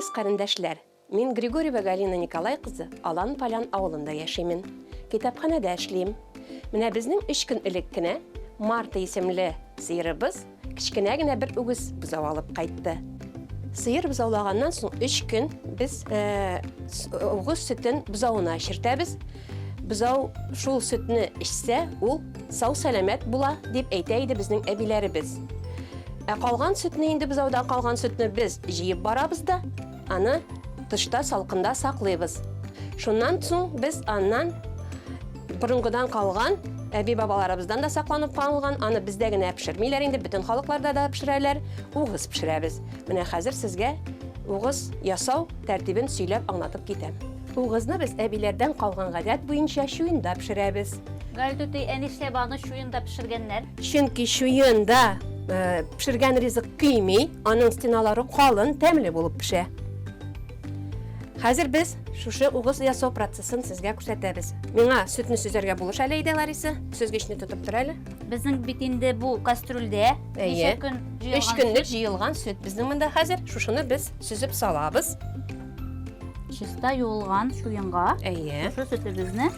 Исәнмесез, карендәшләр! Мин Григорьева Галина Николай кызы, Алан-Полян авылында яшимен. Китапханәдә эшлим. Менә безнең өч көн элек кенә Марта исемле сыерыбыз кечкенә генә бер үгез бозау алып кайтты. Сыер бозаулаганнан соң өч көн без үгез сөтен бозавына эчертәбез. Бозау шул сөтне эчсә, ул сау-сәламәт була, дип әйтә иде безнең әбиләребез. Ә калган сөтне инде бозаудан калган сөтне без җыеп барабыз да, аны тышта салкында саклыйбыз. Шуннан соң без аннан борынгыдан калган, әби-бабаларыбыздан да сакланып калган, аны бездә генә пешермиләр инде, бөтен халыкларда да пешерәләр, угыз пешерәбез. Менә хәзер сезгә угыз ясау тәртибен сөйләп аңлатып китәм. Угызны без әбиләрдән калган гадәт буенча чуенда пешерәбез. Галь түти, ә нишләп аны чуенда пешергәннәр? Чөнки чуенда пешергән ризык көйми, аның стеналары калын, тәмле булып пешә. Хәзер без шушы угыз ясау процессын сезгә күрсәтәбез. Миңа сөтне сөзәргә булыш әле, әйдә, Лариса. Сөзгечне тотып тор әле. Безнең бит инде бу кастрюльдә ничә көн җыелган? Өч көнлек җыелган сөт безнең монда хәзер. Шушыны без сөзеп салабыз. Чиста юылган чуенга Әйе. шушы сөтебезне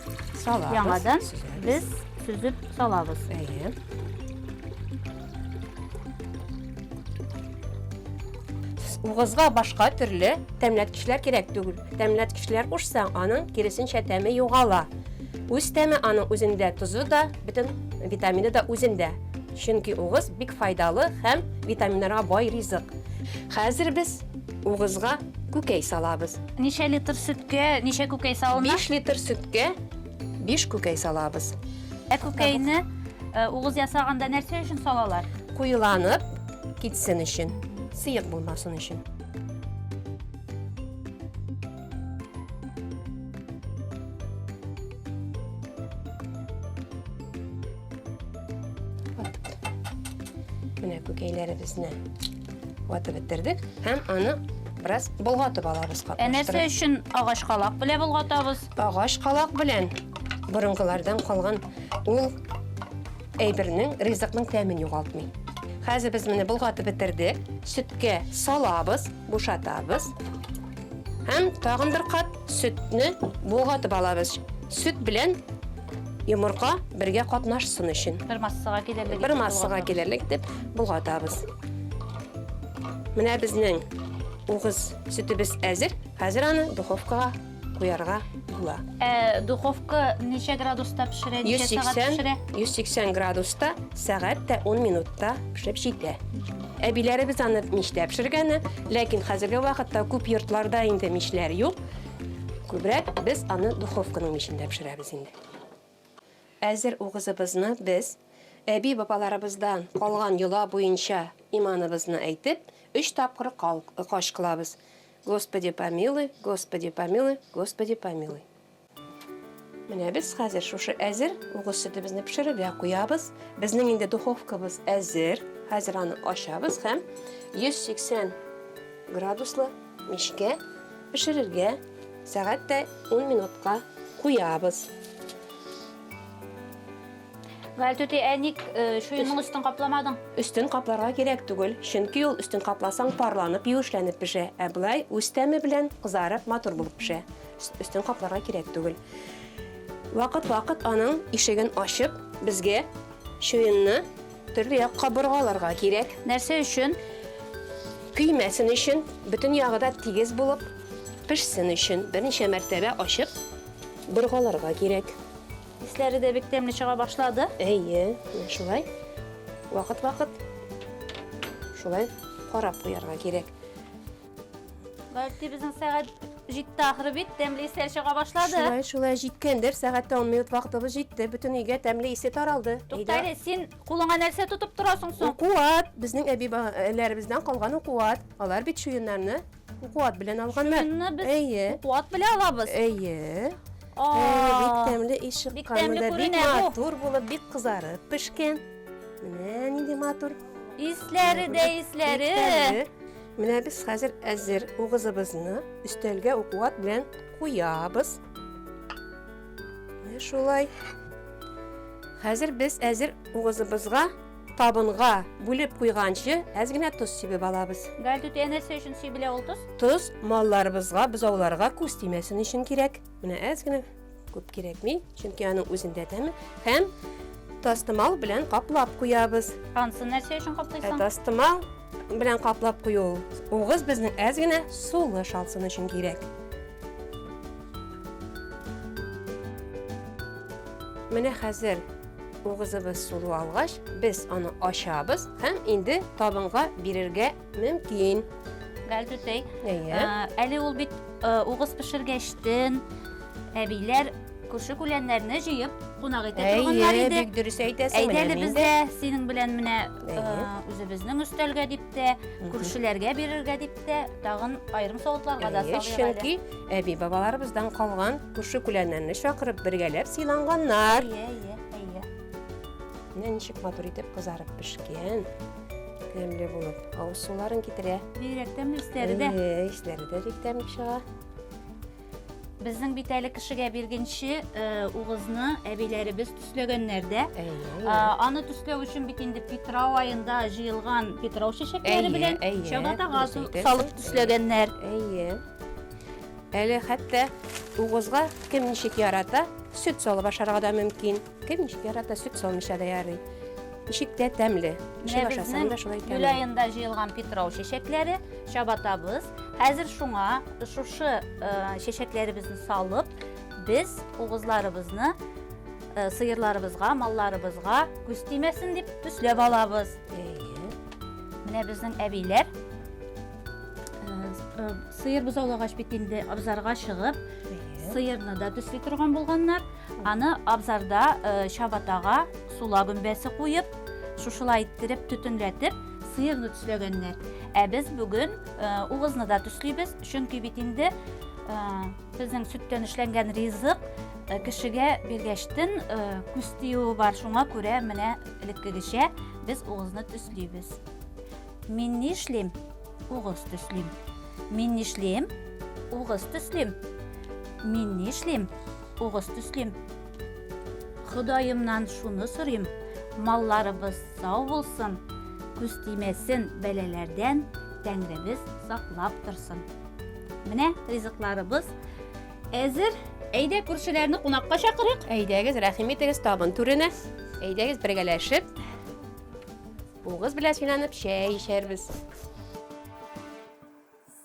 салабыз. Яңадан без сөзеп салабыз. Әйе. Угызга башка төрле тәмләткечләр кирәк түгел. Тәмләткечләр кушсаң, аның киресенчә тәме югала. Үз тәме аның үзендә, тозы да, бөтен витамины да үзендә. Чөнки угыз бик файдалы һәм витаминнарга бай ризык. Хәзер без угызга күкәй салабыз. Ничә литр сөткә ничә күкәй салына? 5 литр сөткә 5 күкәй салабыз. Ә күкәйне угыз ясаганда нәрсә өчен салалар? Куеланып китсен өчен, сыек булмасын өчен. Менә күкәйләребезне ватып бетердек һәм аны бераз болгатып алабыз. Ә нәрсә өчен агач калак белән болгатабыз? Агач калак белән борынгылардан калган ул әйбернең, ризыкның тәмен югалтмый. Хәзер без моны болгатып бетердек. Сөткә салабыз, бушатабыз. Һәм тагын бер кат сөтне болгатып алабыз. Сөт белән йомырка бергә катнашсын өчен. Бер массага килерлек. Бер массага килерлек итеп болгатабыз. Менә безнең угыз сөтебез әзер. Хәзер аны духовкага куярга була. Ә духовка ничә градуста пешерә, ничә сәгать пешерә? 180 градуста сәгать тә 10 минутта пешеп җитә. Әбиләребез аны мичтә пешергәне, ләкин хәзерге вакытта күп йортларда инде мичләр юк. Күбрәк без аны духовканың мичендә пешерәбез инде. Әзер угызыбызны без әби-бабаларыбыздан калган йола буенча иманыбызны әйтеп, өч тапкыр кач кылабыз. Господи помилуй, Господи помилуй, Господи помилуй. Менә без хәзер шушы әзер угыз сөтебезне пешерергә куябыз. Безнең инде духовкабыз әзер. Хәзер аны ачабыз һәм 180 градуслы мичкә пешерергә сәгать тә 10 минутка куябыз. Галь түти, ә ник э, чуенның өстен капламадың? Өстен капларга кирәк түгел, чөнки ул өстен капласаң парланып, юешләнеп пешә. Ә болай үз тәме белән кызарып, матур булып пешә. Өстен капларга кирәк түгел. Вакыт-вакыт аның ишеген ачып, безгә чуенны төрле якка боргаларга кирәк. Нәрсә өчен? Көймәсен өчен, бөтен ягы да тигез булып пешсен өчен берничә мәртәбә ачып боргаларга кирәк. Исләре дә бик тәмле чыга башлады. Әйе, менә шулай. Вакыт-вакыт шулай карап куярга кирәк. Бәлки безнең сәгать җитте ахры бит, тәмле исләр чыга башлады. Шулай, шулай җиткәндер. Сәгать 10 минут вакытыбыз җитте. Бөтен өйгә тәмле исе таралды. Тукта әле, син кулыңа нәрсә тотып торасың соң? Укуат, безнең әби-бабаларыбыздан калган укуат. Алар бит чуеннарны Укуат белән алганнар. Чуенны без Әйе. укуат белән алабыз. Әйе. А, Әй, бик тәмле ис Бик чыккан. тәмле Монда бик күренә бу. матур булып, бик кызарып пешкән. Менә нинди матур. Исләре дә исләре. Бик тәмле. Менә без хәзер әзер угызыбызны өстәлгә укуат белән куябыз. Менә шулай. Хәзер без әзер угызыбызга табынга бүлеп куйганчы әз генә тоз сибеп алабыз. Галь түтәй, нәрсә өчен сибелә ул тоз? Тоз малларыбызга, бозауларга күз тимәсен өчен кирәк. Менә әз генә, күп кирәкми, чөнки аның үзендә тәме. Һәм тастымал белән каплап куябыз. Ансын нәрсә өчен каплыйсың? Ә тастымал белән каплап кую угыз безнең әз генә сулыш алсын өчен кирәк. Менә хәзер угызыбыз сулу алгач, без аны ачабыз һәм инде табынга бирергә мөмкин. Гәл түтәй, әле ул бит угыз пешергәчтен әбиләр күрше күләннәрне җыеп кунак итә торганнар иде. Бик дөрес әйтәсең. Әйдә әле без дә синең белән менә үзебезнең өстәлгә дип тә, күршеләргә бирергә дип тә, тагын аерым савытларга да салыйк әле. Чөнки әби-бабаларыбыздан калган күрше күләннәрне чакырып бергәләп сыйланганнар. Әйе, әйе, әйе. Менә ничек матур итеп кызарып пешкән. Тәмле булып, авыз суларын китерә. Бигрәк тәмле исләре дә. Әйе, исләре дә бик тәмле чыга. Безнең бит әле кешегә биргенче э, угызны әбиләребез төсләгәннәр дә. Аны төсләү өчен бит инде Питрау аенда җыелган питрау чәчәкләре белән чабатага салып төсләгәннәр. Әйе. Әле хәтта угызга кем ничек ярата, сөт салып ашарга да мөмкин. Кем ничек ярата, сөт салмыйча да ярый. Ничек тә тәмле. Ничек ашасаң да шулай тәмле. Гөл аенда җыелган питрау чәчәкләре, чабатабыз. Хәзер шуңа шушы э, чәчәкләребезне салып, без угызларыбызны э, сыерларыбызга, малларыбызга күз тимәсен дип төсләп алабыз. Әйе. Менә безнең әбиләр э, сыер бозаулагач бит инде абзарга чыгып, сыерны да төсли торган булганнар. Аны абзарда э, чабатага сула гөмбәсе куеп, шушылай иттереп төтенләтеп, сыерны төсләгәннәр. Ә без бүген э, угызны да төслибез, чөнки бит инде э, безнең сөттән эшләнгән ризык кешегә биргәчтен күз тиюе бар. Шуңа күрә менә элеккегечә без угызны төслибез. Мин нишлим? Угыз төслим. Мин нишлим? Угыз төслим. Мин нишлим? Угыз төслим. Ходаемнан шуны сорыйм, малларыбыз сау булсын, күз тимәсен бәлаләрдән, Тәңребез саклап торсын. Менә ризыкларыбыз әзер. Әйдә, күршеләрне кунакка чакырыйк. Әйдәгез, рәхим итегез табын түренә. Әйдәгез бергәләшеп угыз белән сыйланып чәй эчәрбез.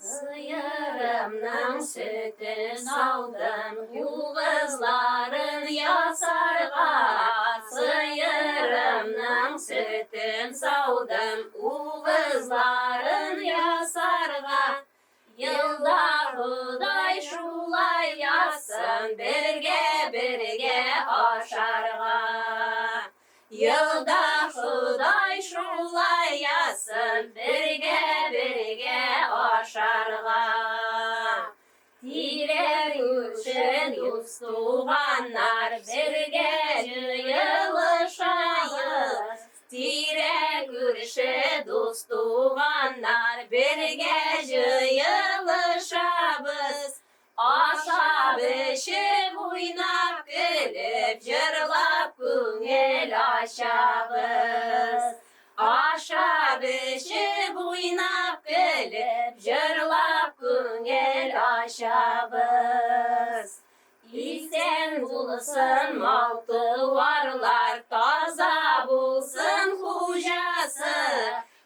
Сыерымның сөтен алдым, угызларын ясарга. Сыерымның сөтен саудым, угызларын ясарга. Елда Ходай шулай язсын, бергә-бергә ашарга. Елда Ходай шулай язсын, бергә-бергә ашарга. Тирә-күрше дус-туганнар бергә җыелышабыз. Тирә-күрше дус-туганнар бергә җыелышабыз. Ашап, эчеп, уйнап, көлеп, җырлап күңел ачабыз. Ашап, эчеп, уйнап, көлеп, җырлап күңел ачабыз. Исән булсын мал-туарлар, таза булсын хуҗасы.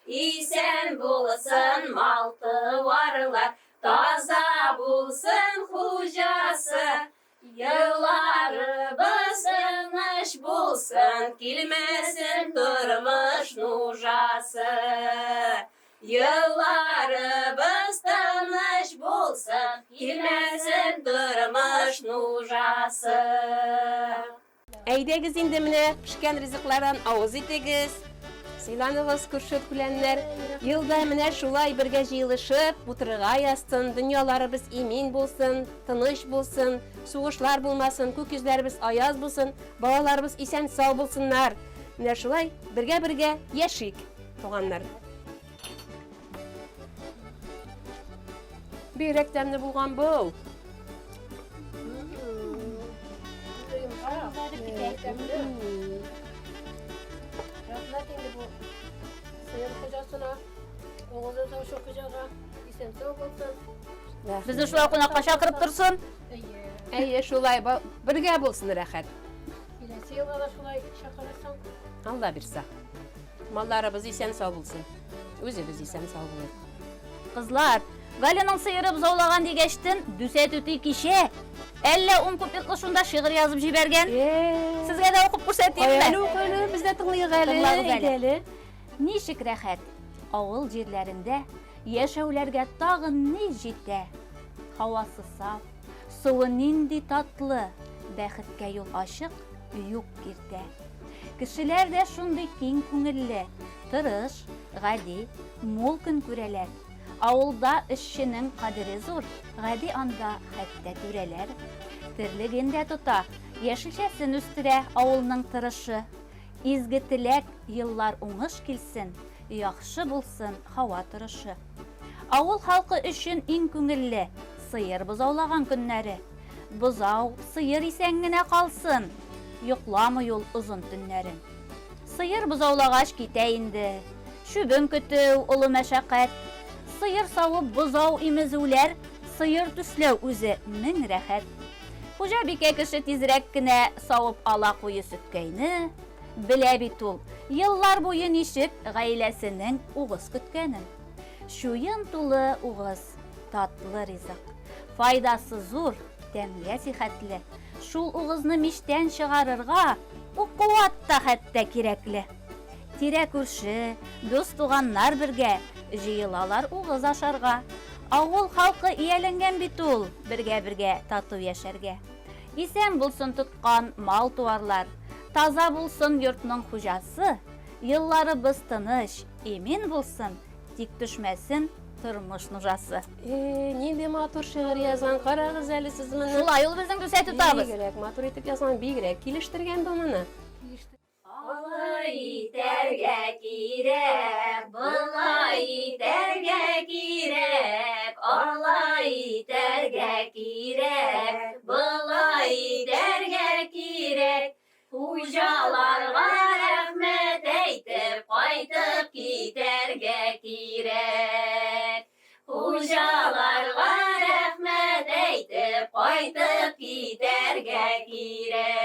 Исән булсын мал-туарлар, Таза булсын хуҗасы, Елларыбыз тыныч булсын, Килмәсен тормыш нужасы. Елларыбыз тыныч булсын, Килмәсен тормыш нужасы. Әйдәгез инде менә пешкән ризыклардан авыз итегез. Сыйланыгыз, күрше күләннәр. Елда менә шулай бергә җыелышып утырырга язсын, дөньяларыбыз имин булсын, тыныч булсын, сугышлар булмасын, күк йөзләребез аяз булсын, балаларыбыз исән-сау булсыннар. Менә шулай бергә-бергә яшик, туганнар. Бигрәк тәмле булган бу. Рәхмәт инде бу сыер хуҗасына, угызын саучы хуҗага. Исән-сау булсын. Безне шулай кунакка чакырып торсын. Әйе. Әйе, шулай бергә булсын рәхәт. Киләсе елга да шулай чакырырсың. Алла бирсә. Малларыбыз исән-сау булсын. Үзебез исән-сау булыйк. Кызлар, Галяның сыеры бозаулаган дигәчтен, Дүсә түти кичә әллә ун куплетлы шунда шигырь язып җибәргән. Сезгә дә укып күрсәтимме? Әле укы әле, без дә тыңлыйк әле. Тыңлагыз әле. Әйдә әле. Ничек рәхәт авыл җирләрендә яшәүләргә тагын ни җитә? Һавасы саф, суы нинди татлы, бәхеткә юл ачык, юк киртә. Кешеләр дә шундый киң күңелле, тырыш, гади, мул көн күрәләр. Авылда эшченең кадере зур, гади анда хәтта түрәләр. Терлеген дә тота, яшелчәсен үстерә авылның тырышы. Изге теләк, еллар уңыш килсен, яхшы булсын һава торышы. Авыл халкы өчен иң күңелле, сыер бозаулаган көннәре. Бозау, сыер исән генә калсын, йокламый ул озын төннәрен. Сыер бозаулагач китә инде, чүбен көтү, олы мәшәкать. Сыер савып, бозау имезүләр, сыер төсләү үзе мең рәхәт. Хуҗабикә кеше тизрәк кенә савып ала куе сөткәйне, белә бит ул, еллар буе ничек гаиләсенең угыз көткәнен. Чуен тулы угыз, татлы ризык. Файдасы зур, тәмгә сихәтле. Шул угызны мичтән чыгарырга ук куат та хәтта кирәкле. Тирә-күрше, дус-туганнар бергә җыелалар угыз ашарга. Авыл халкы ияләнгән бит ул бергә-бергә тату яшәргә. Исән булсын тоткан мал-туарлар, таза булсын йортның хуҗасы, елларыбыз тыныч, имин булсын, тик төшмәсен тормыш нужасы. Э, нинди матур шигырь язган, карагыз әле сез моны. Шулай ул безнең Дүсә тотабыз. Бигрәк матур итеп язган, бигрәк килештергән бу моны. Алай итәргә кирәк, болай итәргә кирәк, алай итәргә кирәк, болай итәргә кирәк. Хуҗаларга рәхмәт әйтеп кайтып китәргә кирәк. Хуҗаларга рәхмәт әйтеп кайтып китәргә кирәк.